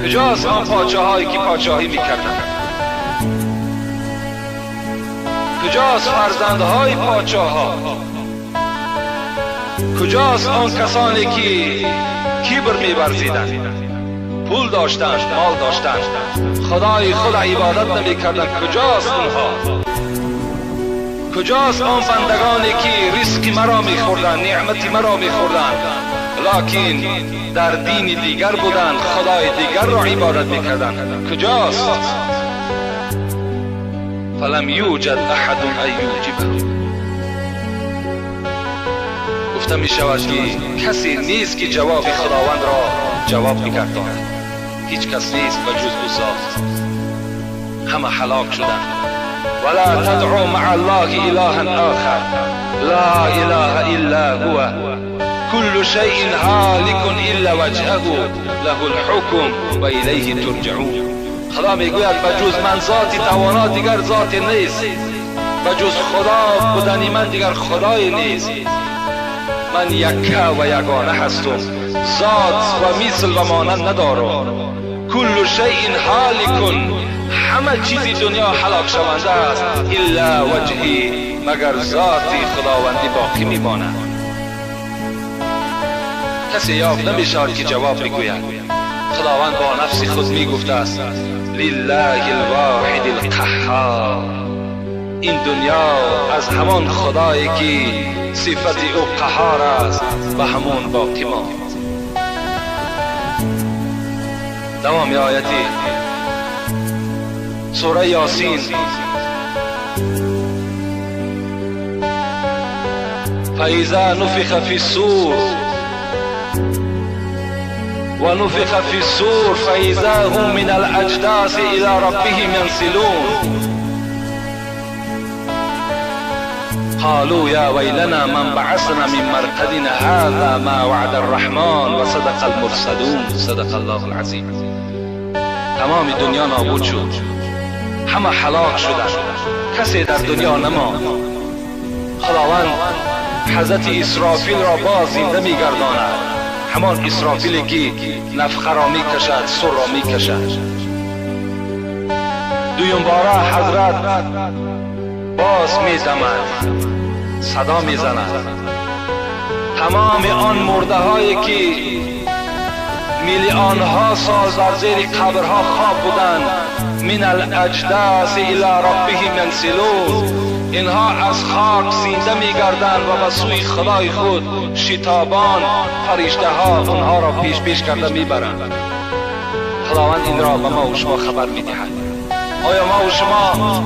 کجاست آن پادشاهایی که پادشاهی میکردند؟ کجاست فرزندهای پادشاه ها؟ کجاست آن کسانی که کبر می‌ورزیدند، پول داشتند، مال داشتند، خدای خود عبادت نمی‌کردند؟ کجاست آنها؟ کجاست آن بندگانی که رزق مرا می‌خوردند، نعمت مرا می‌خوردند، لکن در دین دیگر بودند، خدای دیگر را عبادت می‌کردند؟ کجاست؟ فلم یوجد احد ان یجیبه. گفته می شود که کسی نیست که جواب خداوند را جواب بگرداند. هیچ کس نیست به جز او ذات. همه هلاک شدند. ولا تدعوا مع الله الها آخر لا اله الا هو كل شيء هالك الا وجهه له الحكم و الیه ترجعون. خدا میگوید به جز من ذاتی توانا دیگر ذاتی نیست، به جز خدا بودن من دیگر خدایی نیست. من یکه و یگانه هستم، ذات و مثل و مانند ندارم. کل شیء هالک، همه چیزی دنیا هلاک شونده است، الا وجهی، مگر ذاتی خداوندی باقی میماند. کسی یافت نمیشود که جواب بگوید. خداوند با نفس خود میگفته است لله الواحد القهار. این دنیا از همان خدایی که صفت او قهار است و همون باقی ماند. دوام آیتی سوره یاسین. فإذا نفخ في الصور ونفخ في الصور فإذا هم من الأجداث إلى ربهم ينسلون قالوا يا ويلنا من بعثنا من مرقدنا هذا ما وعد الرحمن وصدق المرسلون. صدق الله العظیم. تمام دنیا نابود شد، همه هلاک شدند، کسی در دنیا نماند. خداوند حضرت اسرافیل را باز زنده می‌گرداند، همان اسرافیلی که نفخه را می‌کشد، سر را می‌کشد. دویم باره حضرت باز می‌دمد، صدا می‌زند. تمام آن مرده هایی که میلیون ها سال در زیر قبرها خواب بودند، من الاجداث الی ربهم ینسلون، اینها از خاک زنده میگردند و به سوی خدای خود شتابان فرشته ها آنها را پیش پیش کرده میبرند. خداوند این را به ما و شما خبر میدهد. آیا ما و شما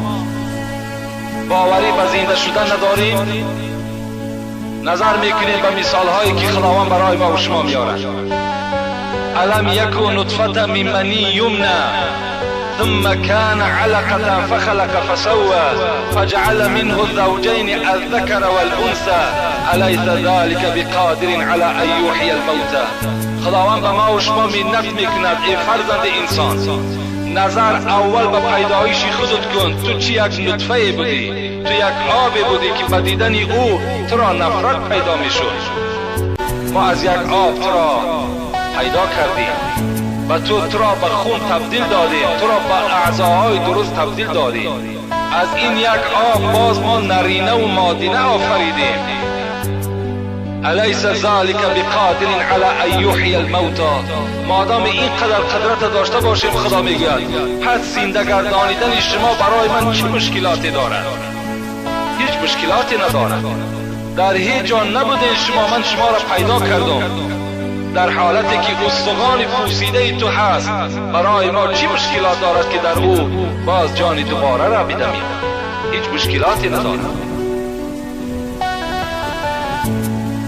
باوری به زنده شدن نداریم؟ نظر میکنیم به مثال هایی که خداوند برای ما و شما میارد. الم یکن نطفه من منی یمنى ثم كان علقة فخلق فسوى فجعل منه الزوجين الذكر والأنثى أليس ذلك بقادر على أن يحيي الموتى. خداوند به ما و شما منت میکند ای فرزند انسان، نظر اول به پیدایش خودت کن. تو چی یک نطفه بودی، تو یک آب بودی که به دیدن او تو را نفرت پیدا میشد. ما از یک آب تو را پیدا کردیم و تو را به خون تبدیل دادیم، تو را به اعضاهای درست تبدیل دادیم. از این یک آب باز ما نرینه و مادینه آفریدیم. الیس ذلک بقادر علی ان یحیی الموتی. مادام اینقدر قدرت داشته باشیم، خدا میگوید پس زنده گردانیدن شما برای من چه مشکلاتی دارد؟ هیچ مشکلاتی ندارد. در هیچ جا نبودین شما، من شما را پیدا کردم در حالتی که استخوان پوسیده تو هست. برای ما چی مشکلات دارد که در او باز جان دوباره را بدمیم؟ هیچ مشکلاتی ندارد.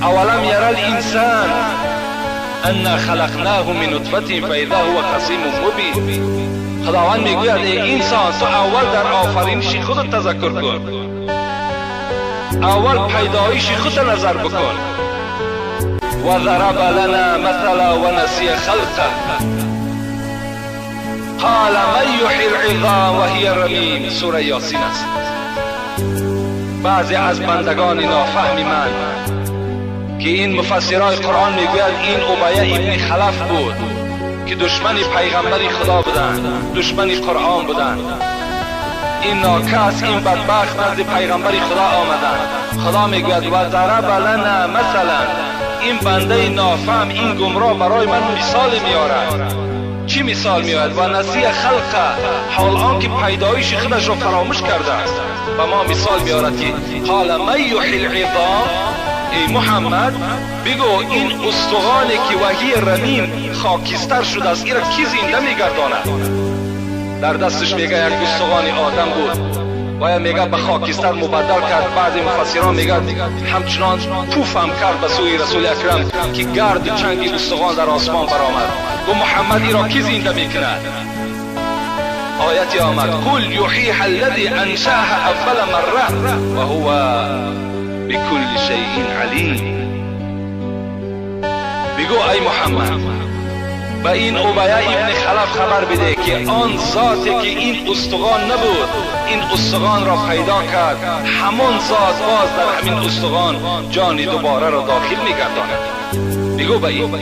اولم یری الانسان انا خلقناه من نطفه فاذا هو خصیم مبین. خداوند میگوید ای انسان، تو اول در آفرینش خودت تذکر کن، اول پیدایش خود نظر بکن. وضرب لنا مثلا ونسي خلقه قال من يحيي العظام وهي رمیم. سوره یاسین است. بعضی از بندگان نافهم من که این مفسرای قرآن میگوید این امیه ابن خلف بود، که دشمن پیغمبر خدا بودند، دشمن قرآن بودند. این ناکس، این بدبخت نزد پیغمبر خدا آمدند. خدا میگوید و ضرب لنا مثلا، این بنده نافهم، این گمراه برای من مثال میارد. چی مثال میارد؟ و نسی خلقه، حال آنکه پیدایش خودش را فراموش کرده است. و ما مثال میارد که قال من یحیی العظام، ای محمد بگو این استخوانی که وحی رمیم خاکستر شده است، این را کی زنده میگرداند؟ در دستش میگه یک استخوان آدم بود و میگه به خاکستر مبدل کرد. بعضی مفسران میگه همچنان پوف هم کرد به سوی رسول اکرم که گرد چنگ استخوان در آسمان برآمد. گفت محمد ای را کی زنده میکند؟ آیتی آمد قل یحییها الذی انشأها اول مره و هو بكل شیء علیم. بگو ای محمد به این ابیه ابن خلف خبر بده که آن ذاتی که این استخوان نبود، این استخوان را پیدا کرد، همان ذات باز در همین استخوان جان دوباره را داخل میگرداند. بگو به این.